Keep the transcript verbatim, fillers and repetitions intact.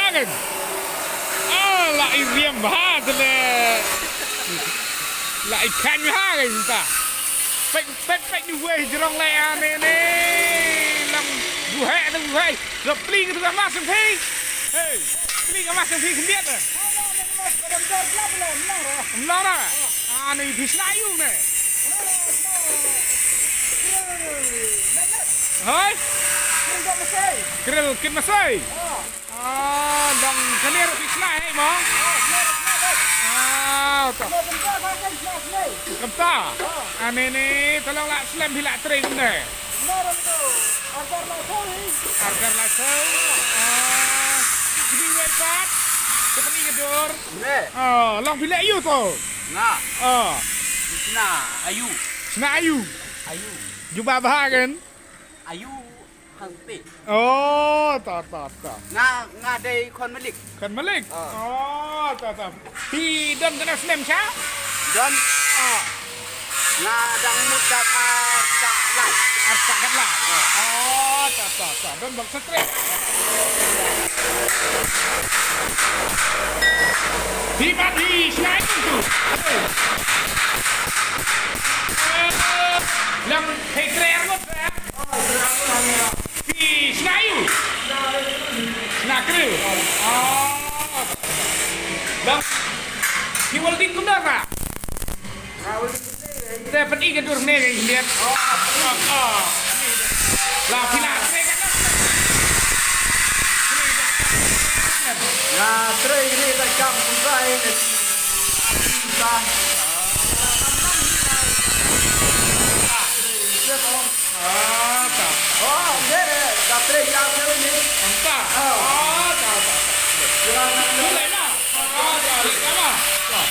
Kan. Ah, la i riam bha te le. La i khan bha kan ta. Pek pek pek ni wei jrong le ane ne. Lam buhai tu buhai. Lo pling tu mas phi. Hey. Pling mas phi khyndiat. Mlong na. Ani phi sna ïu ne. Hoi. Kril kit masai. Ah, dang kane ruh phi sna hei mo? Ah, ta. Kumta. Ane ne, ta long la slem phi la trei kumne. Argar la saw. Ah, jubab wei pat. Ka pyni ka dur. Ah, long phi leh aïu to? Nga. Ah. Sna aïu. Sna aïu. Aïu. Jubab bha kan? Aïu. Hang pit. Oh, ta, ta, ta. Nga, nga dei khon Malik. Khon Malik? Ah. Oh, ta, ta. Phi don katno snem sha? Don. Ah. Nga dang mut da arphew lai. Arphew lai. Ah. Oh, ta, ta, ta. Don bang satre. Phi mat phi sna ïu tu. Lang hei tre arngut. Phi sna ïu? Sna kril. Ah. Bang. Phi welding kumno ka? Te pyni ka dur ne ka Indian. Ah, ah. La phi la trei ka na. La trei ne ka kam kumta ne. Kumta. Ah, ta. Ah, ta. Oh, ne, ta trei ka ne ni. Kumta. Ah. Ah, ta, ta, ta. Kira na. Mulai na. Ah, ta, ta, ta.